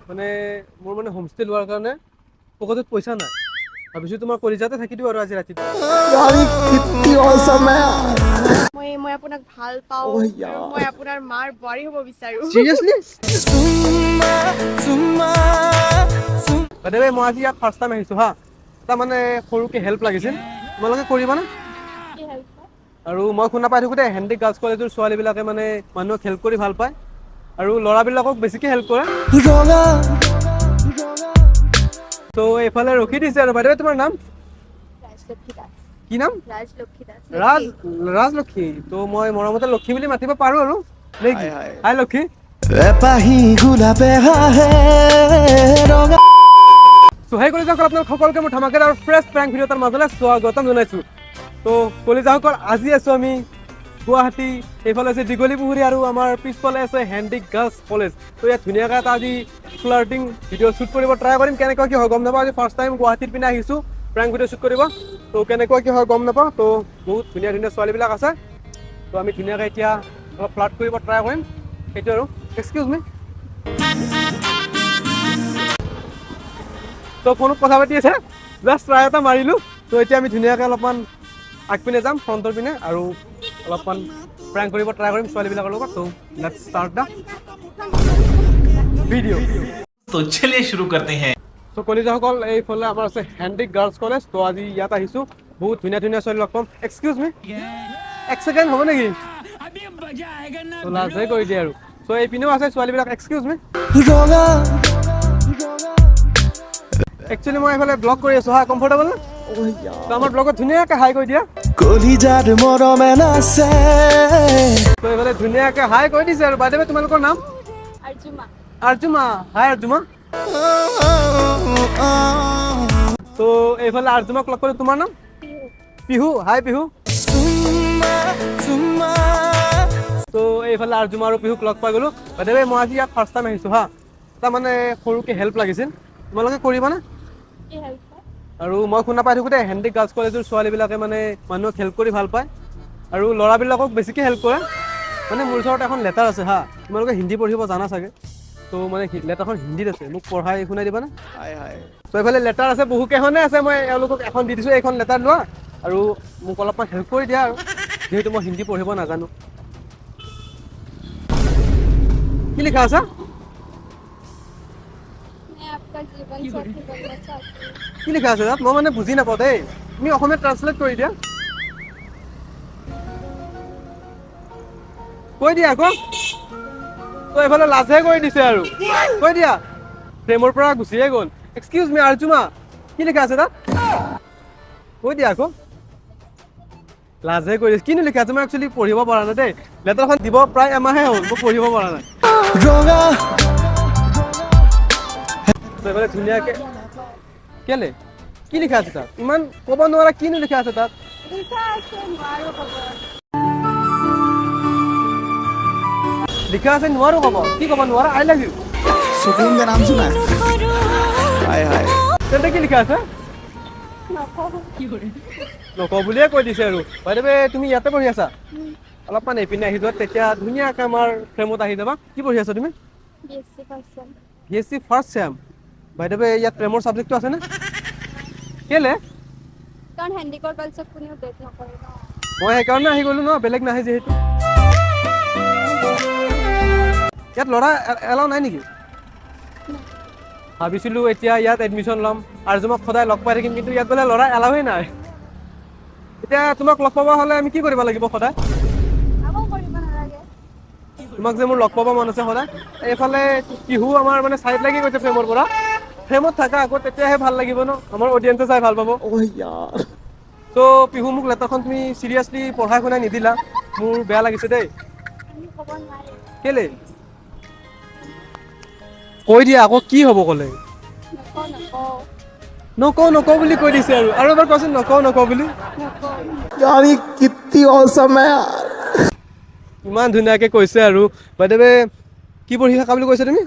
মানে মোৰ মানে হোমষ্টে লোৱাৰ কাৰণে পকেটত পইচা নাই। ভাবিছোঁ তোমাৰ কলিজাতে থাকি দিওঁ আৰু আজি ৰাতিটো। यार ये कितनी औसम है यार। মই আপোনাক ভাল পাওঁ। অ' আৰু यार। মই আপোনাৰ মাৰ বোৱাৰী হ'ব বিচাৰো। চিৰিয়াছলি? বাইদেউ, মই আজি ইয়াত ফাৰ্ষ্ট টাইম আহিছোঁ হা। এটা মানে সৰুকৈ হেল্প লাগিছিল, তোমালোকে কৰিবানে? কি হেল্প? আৰু মই শুনা পাই থাকোঁ দেই, হেণ্ডিক গাৰ্লছ কলেজৰ ছোৱালীবিলাকে মানে মানুহক হেল্প কৰি ভাল পায় আৰু ল'ৰাবিলাকক বেছিকৈ হেল্প কৰে। ত' এইফালে ৰখি দিছে আৰু। বাইদেউ, তোমাৰ নাম? ৰাজলক্ষী দাস। কি নাম? ৰাজলক্ষী দাস। ৰাজলক্ষী। ত' মই মৰমতে লক্ষী বুলি মাতিব পাৰোঁ আৰু নে কি? হাই, হাই। হাই লক্ষী। এপাহি গোলাপে হাঁহে ৰঙা। চ' সেই কলিজাসকল, আপোনালোক সকলোকে মোৰ ধমাকেদাৰ আৰু ফ্ৰেছ প্ৰেংক ভিডিঅ' এটাৰ মাজলৈ স্বাগতম জনাইছোঁ। ত' কলিজাসকল, আজি আছোঁ আমি গুৱাহাটী, এইফালে আছে দীঘলী পুখুৰী আৰু আমাৰ পিছফালে আছে হেণ্ডিক গাৰ্লছ কলেজ। ত' ইয়াত ধুনীয়াকৈ এটা আজি ফ্লাৰ্টিং ভিডিঅ' শ্বুট কৰিব ট্ৰাই কৰিম। কেনেকুৱা কি হয় গম নাপাওঁ। আজি ফাৰ্ষ্ট টাইম গুৱাহাটীৰ পিনে আহিছোঁ প্ৰেংক ভিডিঅ' শ্বুট কৰিব। ত' কেনেকুৱা কি হয় গম নাপাওঁ। ত' বহুত ধুনীয়া ধুনীয়া ছোৱালীবিলাক আছে। ত' আমি ধুনীয়াকৈ এতিয়া অলপ ফ্লাৰ্ট কৰিব ট্ৰাই কৰিম, সেইটো আৰু। এক্সকিউজ মি, ত' ফোনত কথা পাতি আছে, জাষ্ট ট্ৰাই এটা মাৰিলোঁ। ত' এতিয়া আমি ধুনীয়াকৈ অলপমান আগপিনে যাম, ফ্ৰণ্টৰ পিনে, আৰু অলপমান প্ৰেংক কৰিব ট্ৰাই কৰিম ছোৱালীবিলাকৰ লগত। ত' let's start the video. तो चलिए शुरू करते हैं। চ' কলিজাসকল, এইফালে আমাৰ আছে হেণ্ডিক গাৰ্লছ কলেজ। ত' আজি ইয়াত আহিছোঁ, বহুত ধুনীয়া ধুনীয়া ছোৱালী লগ পাম। এক্সকিউজ মি, এক ছেকেণ্ড হ'ব নেকি? ত' লাজে কৰি দিয়ে আৰু। চ' এইপিনেও আছে ছোৱালীবিলাক। এক্সকিউজ মি, ৰঙা। একচুৱেলি মই এইফালে ব্লগ কৰি আছোঁ হা, কমফৰ্টেবল নে? ओ यार। ত' আমাৰ ব্লগত ধুনীয়াকৈ হাই কৈ দিয়া। কলিজাৰ মৰমে নাচে। ত' এইফালে ধুনীয়াকৈ হাই কৈ দিছে আৰু। বাইদেউ, তোমালোকৰ নাম? আৰ্জুমা। আৰ্জুমা, হাই আৰ্জুমা। ত' এইফালে আৰ্জুমাক লগ কৰিলোঁ। তোমাৰ নাম? পিহু। পিহু, হাই পিহু। ত' এইফালে আৰ্জুমা আৰু পিহুক লগ পাই গ'লোঁ। বাইদেউ, মই আজি ইয়াত ফাৰ্ষ্ট টাইম আহিছোঁ হা। এটা মানে সৰুকৈ হেল্প লাগিছিল, তোমালোকে কৰিবানে? কি হেল্প? আৰু মই শুনা পাই থাকোঁ দেই, হেণ্ডিক গাৰ্লছ কলেজৰ ছোৱালীবিলাকে মানে মানুহক হেল্প কৰি ভাল পায় আৰু ল'ৰাবিলাকক বেছিকৈ হেল্প কৰে। মানে মোৰ ওচৰত এখন লেটাৰ আছে হা, তোমালোকে হিন্দী পঢ়িব জানা চাগে। ত' মানে লেটাৰখন হিন্দীত আছে, মোক পঢ়াই শুনাই দিবানে? হাই হাই। ত' এইফালে লেটাৰ আছে, বহুকেইখনে আছে। মই এওঁলোকক এখন দি দিছোঁ, এইখন লেটাৰ লোৱা আৰু মোক অলপমান হেল্প কৰি দিয়া আৰু, যিহেতু মই হিন্দী পঢ়িব নাজানো। কি লিখা আছে? मैं आपका जीवन साथी बनना चाहती हूँ। কি লিখা আছে তাত? মই মানে বুজি নাপাওঁ দেই, তুমি অসমীয়াত ট্ৰান্সলেট কৰি দিয়া। কৈ দিয়া আকৌ। ত' এইফালে লাজহে কৰি দিছে আৰু। কৈ দিয়া, প্ৰেমৰ পৰা গুচিয়ে গ'ল। এক্সকিউজ মি আৰ্জুমা, কি লিখা আছে তাত? কৈ দিয়া আকৌ। লাজহে কৰি দিছে। কিনো লিখা আছে? মই একচুৱেলি পঢ়িব পৰা নাই দেই। লেটাৰখন দিব প্ৰায় এমাহে হ'ল, মই পঢ়িব পৰা নাই। ৰঙা। ত' এইফালে ধুনীয়াকে কেলে কি লিখা আছে তাত? ইমান ক'ব নোৱাৰা, কিনো লিখা আছে তাত? লিখা আছে, নোৱাৰো ক'ব। লিখা আছে, নোৱাৰো ক'ব। কি ক'ব নোৱাৰা? I love you. सुकून का नाम सुना है? हाय हाय। তেন্তে কি লিখা আছে? নকওঁ। নকওঁ বুলিয়ে কৈ দিছে আৰু। বাইদেৱে, তুমি ইয়াতে পঢ়ি আছা? অলপমান এইপিনে আহি যোৱা, তেতিয়া ধুনীয়াকৈ আমাৰ ফ্ৰেমত আহি যাবা। কি পঢ়ি আছা তুমি? B S C first sem. B S C first sem. বাইদেৱে, ইয়াত প্ৰেমৰ ছাবজেক্টটো আছেনে? কেলে? কাৰণ হেণ্ডিকৰ গাৰ্লছক কোনেও ডেট নকৰে ন। মই সেইকাৰণে আহি গ'লো ন, বেলেগ নাহে যিহেতু। ইয়াত ল'ৰা এলাও নাই নেকি? ভাবিছিলোঁ এতিয়া ইয়াত এডমিশ্যন ল'ম, আৰ্জুমক সদায় লগ পাই থাকিম, কিন্তু ইয়াত বোলে ল'ৰা এলাওৱে নাই। এতিয়া তোমাক লগ পাব হ'লে আমি কি কৰিব লাগিব সদায়? আকৌ কৰিব নালাগে। তোমাক যে মোৰ লগ পাব মন আছে সদায়। এইফালে পিহু আমাৰ মানে চাইড লাগি গৈছে ফ্ৰেমৰ পৰা। ফ্ৰেমত থাকা আকৌ, তেতিয়াহে ভাল লাগিব ন, আমাৰ অডিয়েঞ্চে চাই ভাল পাব। ओ यार। ত' পিহু, মোক লেটাৰখন তুমি চিৰিয়াছলি পঢ়াই শুনাই নিদিলা, মোৰ বেয়া লাগিছে দেই। আমি ক'ব নোৱাৰিম। কেলে? কৈ দিয়া আকৌ, কি হ'ব ক'লে? নকওঁ, নকওঁ। নকওঁ নকওঁ বুলি কৈ দিছে আৰু। আৰু এবাৰ কোৱাচোন, নকওঁ নকওঁ বুলি। নকওঁ। यार ये कितनी औसम है यार। ইমান ধুনীয়াকৈ কৈছে আৰু। বাইদেৱে, কি পঢ়ি থাকা বুলি কৈছা তুমি?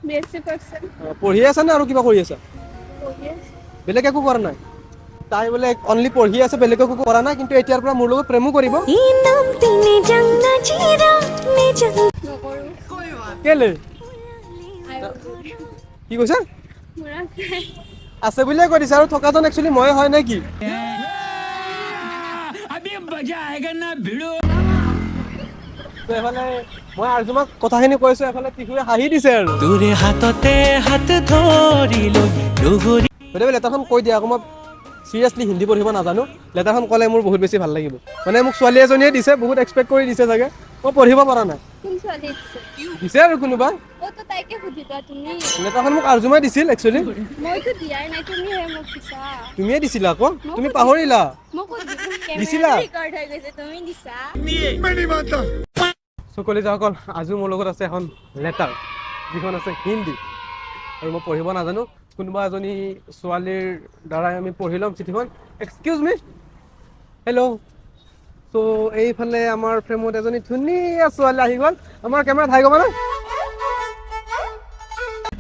B S C first sem. অ, পঢ়ি আছা নে আৰু কিবা কৰি আছা? পঢ়ি আছোঁ। বেলেগ একো কৰা নাই তাই বোলে, অনলি পঢ়ি আছে, বেলেগ একো কৰা নাই। কিন্তু এতিয়াৰ পৰা মোৰ লগত প্ৰেমো কৰিব। নকৰোঁ। কেলে? I will. কি কৈছা? মোৰ আছে। আছে বুলিয়ে কৈ দিছে আৰু থকাজন একচুৱেলি মই হয় নে কি? তো এফালে মই আৰ্জুমাক কথাখিনি কৈছো, এফালে টিহুৱে হাঁহি দিছে আৰু। তোৰে হাততে হাত ধৰিলো দুগুৰি। গতিকে লেটাৰখন কৈ দিয়া আকৌ, মই চিৰিয়াছলি হিন্দী পঢ়িব নাজানো। লেটাৰখন ক'লে মোৰ বহুত বেছি ভাল লাগিব। মানে মোক ছোৱালী এজনীয়ে দিছে, বহুত এক্সপেক্ট কৰি দিছে চাগে, মই পঢ়িব পৰা নাই। কোন ছোৱালী দিছে? দিছে আৰু কোনোবা। অ, তো তাইকে সুধিবা তুমি। লেটাৰখন মোক আৰ্জুমাই দিছিল একচুৱেলি। মইতো দিয়াই নাই, তুমিহে মোক দিছা। তুমিয়ে দিছিলা আকৌ, তুমি পাহৰিলা। মোক ক'ত দিবা? দিছিলা? ৰেকৰ্ড হৈ গৈছে, তুমি দিছা। চ' কলিজাসকল, আজিও মোৰ লগত আছে এখন লেটাৰ, যিখন আছে হিন্দী আৰু মই পঢ়িব নাজানো। কোনোবা এজনী ছোৱালীৰ দ্বাৰাই আমি পঢ়ি ল'ম চিঠিখন। এক্সকিউজ মি, হেল্ল'। চ' এইফালে আমাৰ ফ্ৰেমত এজনী ধুনীয়া ছোৱালী আহি গ'ল। আমাৰ কেমেৰাত হাই গ'ব না,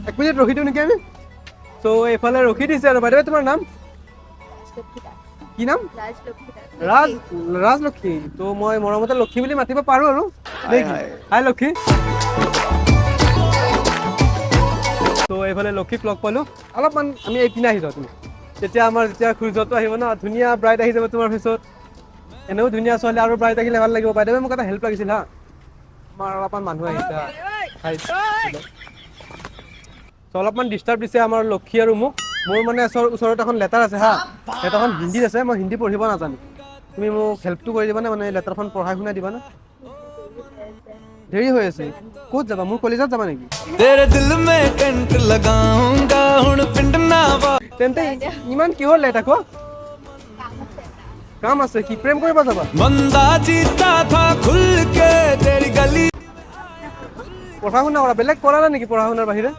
এক মিনিট ৰখি দিওঁ নেকি আমি? চ' এইফালে ৰখি দিছে আৰু। বাইদেউ, তোমাৰ নাম কি? নাম? ৰাজলক্ষ্মী দাস। ৰাজলক্ষ্মী। ত' মই মৰমতে লক্ষী বুলি মাতিব পাৰোঁ আৰু নে কি? হায়। হাই লক্ষী। ত' এইফালে লক্ষীক লগ পালোঁ। অলপমান আমি এইপিনে আহি যাওঁ। তুমি তেতিয়া আমাৰ যেতিয়া সূৰ্যটো আহিব ন, ধুনীয়া ব্ৰাইট আহি যাব তোমাৰ ফেচত। এনেও ধুনীয়া ছোৱালী আৰু ব্ৰাইট আহিলে ভাল লাগিব। বাইদেউ, মোক এটা হেল্প লাগিছিল হা। আমাৰ অলপমান মানুহ আহিছে হা। হাই। চ' অলপমান ডিষ্টাৰ্ব দিছে আমাৰ লক্ষী আৰু মোক। মোৰ মানে ওচৰত এখন লেটাৰ আছে হা। লেটাৰখন হিন্দীত আছে, মই হিন্দী পঢ়িব নাজানো। তুমি মোক হেল্পটো কৰি দিবানে? মানে লেটাৰখন পঢ়াই শুনাই দিবানে? দেৰি হৈ আছে। ক'ত যাবা? মোৰ কলেজত যাবা নেকি? तेरे दिल में टेंट लगाऊंगा हुन पिंड ना वा। তেন্তে ইমান কিহৰ লেট আকৌ? কাম আছে কি? প্ৰেম কৰিব যাবা? बंदा जीता था खुल के तेरी गली। পঢ়া শুনা কৰা, বেলেগ কৰা নাই নেকি পঢ়া শুনাৰ বাহিৰে?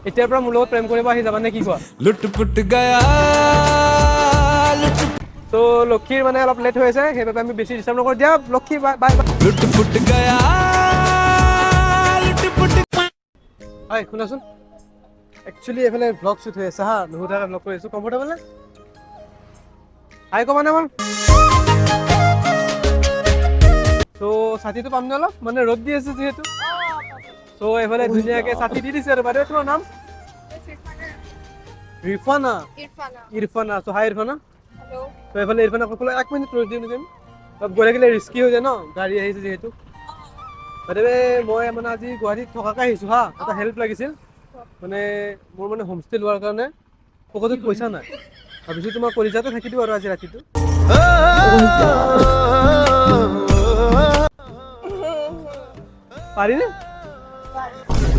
এতিয়াৰ পৰা মোৰ লগত প্ৰেম কৰিব আহি যাবা নে কি কোৱা? लुट पुट गया लुट ত' লক্ষীৰ মানে অলপ লেট হৈ আছে, সেইবাবে আমি বেছি ডিষ্টাৰ্ব নকৰোঁ। দিয়া লক্ষী, বাই বাই। लुट पुट गया लुट पुट। হয়, শুনাচোন, একচুৱেলি এইফালে ভ্লগ শ্বুট হৈ আছে হা। নুসুধাকে ভ্লগ কৰি আছোঁ, কমফৰ্টেবল নে? হাই ক'বানে আমাৰ? ত' ছাতিটো পামনে অলপ? মানে ৰ'দ দি আছে যিহেতু। চ' এইফালে ধুনীয়াকে ছাতি দি দিছে আৰু। বাইদেউ, তোমাৰ নাম? ৰিফানা? ইৰফানা। ইৰফানা। চ' হাই ইৰফানা। হেল্ল'। ত' এইফালে ইৰফানা ক'লে এক মিনিট ৰৈ দিওঁ নেকি আমি? অলপ গৈ থাকিলে ৰিস্কি হৈ যায় ন, গাড়ী আহিছে যিহেতু। বাইদেউ, মই মানে আজি গুৱাহাটীত থকাকৈ আহিছোঁ হা। এটা হেল্প লাগিছিল। মানে মোৰ মানে হোমষ্টে লোৱাৰ কাৰণে পকেটত পইচা নাই। ভাবিছোঁ তোমাৰ কলিজাতে থাকি দিওঁ আৰু আজি ৰাতিটো। পাৰিনে?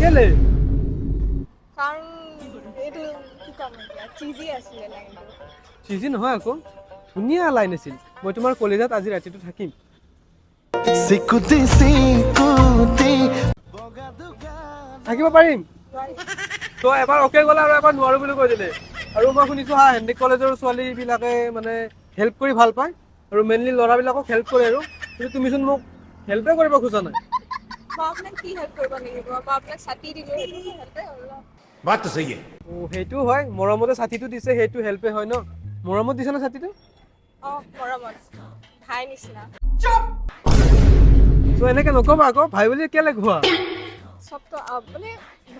কেলে? কাৰণ এইটো কি ক'ম এতিয়া, চিজি আছিলে লাইনটো। চিজি নহয় আকৌ, ধুনীয়া লাইন আছিল। মই তোমাৰ কলিজাত আজি ৰাতিটো থাকিম। চিকুতি চিকুতি। থাকিব পাৰিম? ত' এবাৰ অ'কে গ'লে আৰু এবাৰ নোৱাৰো বুলি কৈ দিলে। আৰু মই শুনিছোঁ হা, হেণ্ডিক কলেজৰ ছোৱালীবিলাকে মানে হেল্প কৰি ভাল পায় আৰু মেইনলি ল'ৰাবিলাকক হেল্প কৰে আৰু। কিন্তু তুমিচোন মোক হেল্পে কৰিব খোজা নাই। মই আপোনাক কি হেল্প কৰিব লাগিব? মই আপোনাক ছাতি দিলোঁ, সেইটো হেল্পে হ'ল ন। बात तो सही है। অ', সেইটো হয়। মৰমতে ছাতিটো দিছে, সেইটো হেল্পে হয় ন। মৰমত দিছে ন ছাতিটো? অঁ, মৰমত, ভাই নিচিনা। ত' এনেকে নক'বা আকৌ, ভাই বুলি কেলে কোৱা? চবতো মানে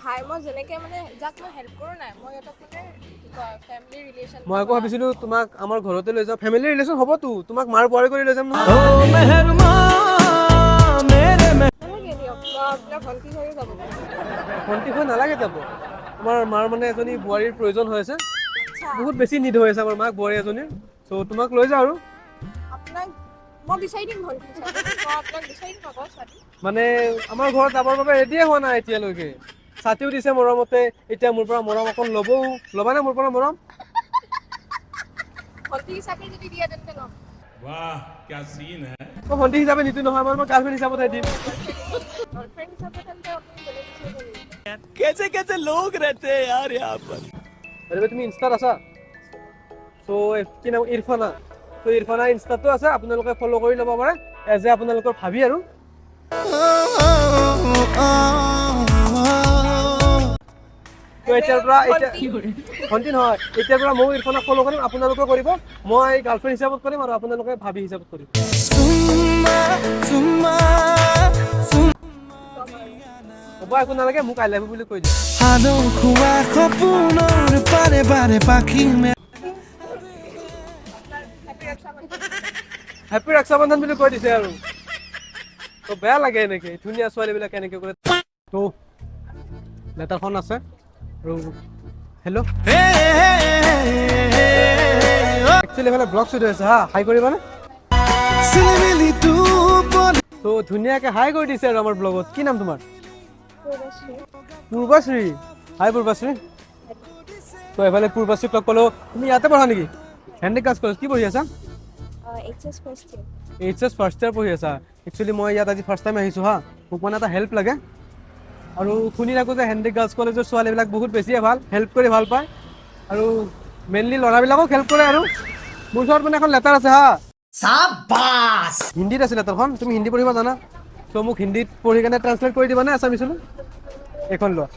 ভাই, মই যেনেকে মানে যাক মই হেল্প কৰোঁ নাই, মই সিহঁতক মানে কি কয়, ফেমিলি ৰিলেশ্যন। মই আকৌ ভাবিছিলোঁ তোমাক আমাৰ ঘৰতে লৈ যাওঁ। ফেমিলি ৰিলেশ্যন হ'বতো, তোমাক মাৰ বোৱাৰী কৰি লৈ যাম নহয়। ओ मेहरमा मेरे নালাগে দিয়ক, মই আপোনাৰ ভণ্টি হৈও যাব পাৰিম। ভণ্টি হৈ নালাগে যাব। আমাৰ মাৰ মানে এজনী বোৱাৰীৰ প্ৰয়োজন হৈ আছে। আচ্ছা। বহুত বেছি নিড হৈ আছে আমাৰ মাক বোৱাৰী এজনীৰ। চ' তোমাক লৈ যাওঁ আৰু। আপোনাক মই বিচাৰি দিম ভণ্টি হিচাপে। মই আপোনাক বিচাৰি দিম আকৌ ছোৱালী। মানে আমাৰ ঘৰত যাবৰ বাবে ৰেডিয়ে হোৱা নাই এতিয়ালৈকে। ছাতিও দিছে মৰমতে, এতিয়া মোৰ পৰা মৰম অকণ ল'বও। ল'বানে মোৰ পৰা মৰম? ভণ্টি হিচাপে যদি দিয়ে তেন্তে ল'ম। वाह, क्या सीन है! মই ভণ্টি হিচাপে নিদিওঁ নহয়, মই গাৰ্লফ্ৰেণ্ড হিচাপতহে দিম। গাৰ্লফ্ৰেণ্ড হিচাপে তেন্তে আপুনি বেলেগ বিচাৰিব লাগিব। कैसे कैसे लोग रहते हैं यार यहाँ पर। বাইদেউ, তুমি ইনষ্টাত আছা? চ' কি নাম? ইৰফানা। চ' ইৰফানা ইনষ্টাতো আছে, আপোনালোকে ফ'ল' কৰি ল'ব পাৰে এজ এ আপোনালোকৰ ভাবি আৰু। ত' এতিয়াৰ পৰা, এতিয়া ভণ্টি নহয়, এতিয়াৰ পৰা ময়ো ইৰফানাক ফ'ল' কৰিম, আপোনালোকেও কৰিব। মই গাৰ্লফ্ৰেণ্ড হিচাপত কৰিম আৰু আপোনালোকে ভাবি হিচাপত কৰিব। চুমা চুমা চুমা। হ'ব একো নালাগে, মোক I love you বুলি কৈ দিয়া। আলসুৱা সপোনৰ পাৰে পাৰে পাখি হেপী ৰক্ষাবন্ধন বুলি কৈ দিছে আৰু। তো বেয়া লাগে এনেকে ধুনীয়া ছোৱালীবিলাক এনেকে কৰে। তো লেটাৰখন আছে আৰু হেল্ল', একচুৱেলি এইফালে ব্লগ শ্বুট হৈ আছে। হা, হাই কৰিবানে? তো ধুনীয়াকে হাই কৰি দিছে আৰু আমাৰ ব্লগত। কি নাম তোমাৰ? পূৰ্বাশ্ৰী। হাই পূৰ্বাশ্ৰী। তো এইফালে পূৰ্বাশ্ৰীক লগ পালোঁ। তুমি ইয়াতে পঢ়া নেকি? Handique girls college. কি পঢ়ি আছা? HS first year. HS first year পঢ়ি আছা। একচুৱেলি মই ইয়াত আজি ফাৰ্ষ্ট টাইম আহিছোঁ। হা, মোক মানে এটা হেল্প লাগে। আৰু শুনি থাকোঁ যে হেণ্ডিক গাৰ্লছ কলেজৰ ছোৱালীবিলাক বহুত বেছিয়ে ভাল, হেল্প কৰি ভাল পায় আৰু মেইনলি ল'ৰাবিলাকক হেল্প কৰে। আৰু মোৰ ওচৰত মানে এখন লেটাৰ আছে। হা, হিন্দীত আছে লেটাৰখন। তুমি হিন্দী পঢ়িব জানা? ত' মোক হিন্দীত পঢ়ি কেনে ট্ৰান্সলেট কৰি দিবানে আছামিছলৈ? এইখন লোৱা।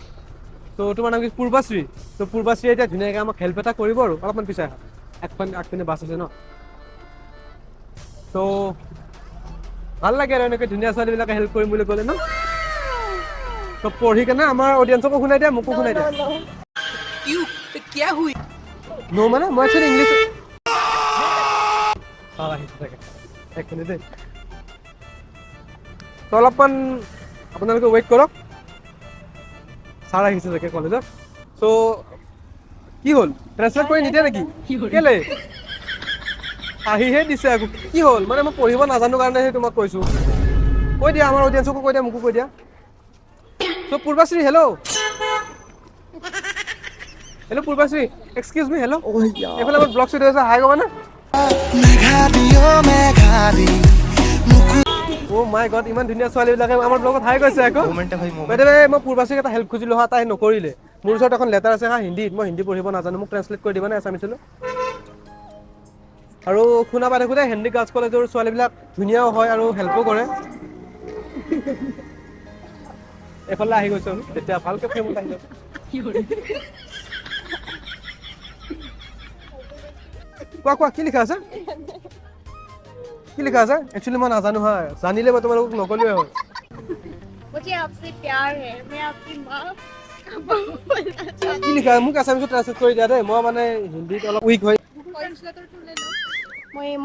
ত' তোমাৰ নাম কি? পূৰ্বাশ্ৰী। ত' পূৰ্বাশ্ৰীয়ে এতিয়া ধুনীয়াকৈ আমাক হেল্প এটা কৰিব আৰু অলপমান পিছাই আহা। আগপিনে আগপিনে বাছ আছে ন? ত' ভাল লাগে আৰু এনেকৈ ধুনীয়া ছোৱালীবিলাকে হেল্প কৰিম বুলি ক'লে ন। ত' পঢ়ি কেনে আমাৰ অডিয়েঞ্চকো শুনাই দিয়া, মোকো শুনাই দিয়া। ন' মানে মই একচুৱেলি ইংলিছ আহিছে চাগে, এক মিনিট দেই। ত' অলপমান আপোনালোকে ৱেইট কৰক, ছাৰ আহিছে চাগে কলেজত। চ' কি হ'ল, ট্ৰেঞ্চলেট কৰি নিদিয়ে নেকি? কেলে আহিহে দিছে আকৌ? কি হ'ল মানে মই পঢ়িব নাজানো কাৰণেহে তোমাক কৈছোঁ। কৈ দিয়া, আমাৰ অডিয়েঞ্চকো কৈ দিয়া, মোকো কৈ দিয়া। চ' পূৰ্বাশ্ৰী, hello hello Purbashree, excuse me, hello. এইফালে আমাৰ ব্লগ শ্বুট হৈ আছে, হাই ক'বানে? অ' মাই গড, ইমান ধুনীয়া ছোৱালীবিলাকে আমাৰ ব্লগত হাই কৈছে আকৌ। বাইদেউ, মই পূৰ্বাশ্ৰীক এটা হেল্প খুজিলোঁ। হা, তাই নকৰিলে। মোৰ ওচৰত এখন লেটাৰ আছে। হা, হিন্দীত, মই হিন্দী পঢ়িব নাজানো, মোক ট্ৰেঞ্চলেট কৰি দিবানে আছামিছলৈ? আৰু শুনা পাই থাকোঁ দেই, হেণ্ডিক গাৰ্লছ কলেজৰ ছোৱালীবিলাক ধুনীয়াও হয় আৰু হেল্পো কৰে। এইফালে আহি গৈছোঁ আমি, তেতিয়া ভালকৈ ফ্ৰেমত আহি যাব। কোৱা কোৱা, কি লিখা আছে? কি লিখা আছে? একচুৱেলি মই নাজানো। হা, জানিলে মই তোমালোকক নক'লোৱে হয়। मुझे आपसे प्यार है, मैं आपकी माँ का बहू बनना चाहती কি লিখা? মোক আছামিছত ট্ৰান্সলেট কৰি দিয়া দেই, মই মানে হিন্দীত অলপ উইক হয়।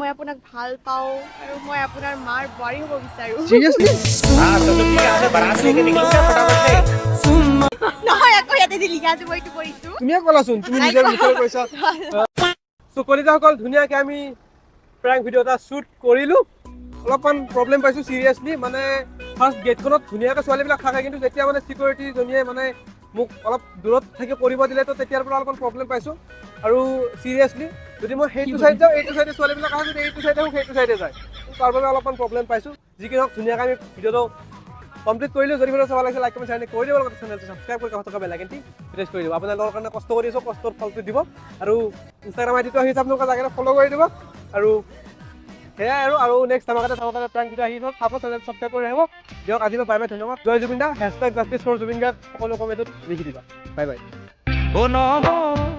মই আপোনাক ভাল পাওঁ আৰু মই আপোনাৰ মাৰ বোৱাৰী হ'ব বিচাৰোঁ। চিৰিয়াছলি? নহয়, আকৌ ইয়াতে যি লিখা আছে মই এইটো পঢ়িছোঁ। তুমিয়ে ক'লাচোন, তুমি নিজৰ মুখেৰে কৈছা। চ' কলিতাসকল, ধুনীয়াকৈ আমি প্ৰেংক ভিডিঅ' এটা শ্বুট কৰিলোঁ। অলপমান প্ৰব্লেম পাইছোঁ চিৰিয়াছলি। মানে ফাৰ্ষ্ট গেটখনত ধুনীয়াকৈ ছোৱালীবিলাক থাকে, কিন্তু যেতিয়া মানে চিকিউৰিটিজনীয়ে মানে মোক অলপ দূৰত থাকি কৰিব দিলে, তো তেতিয়াৰ পৰা অলপমান প্ৰব্লেম পাইছোঁ। আৰু চিৰিয়াছলি যদি মই সেইটো চাইড যাওঁ, এইটো চাইডে ছোৱালীবিলাক আহে, যদি এইটো চাইডে আহোঁ, সেইটো চাইডে যায়। তাৰ বাবে অলপমান প্ৰব্লেম পাইছোঁ। যি কি নহওক, ধুনীয়াকৈ আমি ভিডিঅ'টো কমপ্লিট কৰিলোঁ। যদি ভিডিঅ' চাব লাগিছে, লাইক, কমেণ্ট, শ্বেয়াৰ কৰি দিব, লগতে চেনেলটো ছাবস্ক্ৰাইব কৰি কাষত থকা বেল আইকনটি প্ৰেছ কৰি দিব। আপোনালোকৰ কাৰণে কষ্ট কৰি আছোঁ, কষ্টৰ ফলটো দিব। আৰু ইনষ্টাগ্ৰাম আই ডিটো আহিছে, আপোনালোকে জাগাতে ফ'ল' কৰি দিব। আৰু সেয়াই আৰু আৰু নেক্সট ধামাকাতে ধামাকাতে প্ৰেংক ভিডিঅ' আহি চাব, চেনেল ছাবস্ক্ৰাইব কৰি আহিব। দিয়ক, আজি বাই বাই, ধন্যবাদ। জয় জুবিন দা, #JusticeForZubeen Garg সকলো কমেণ্টত লিখি দিবা। Bye bye. O no.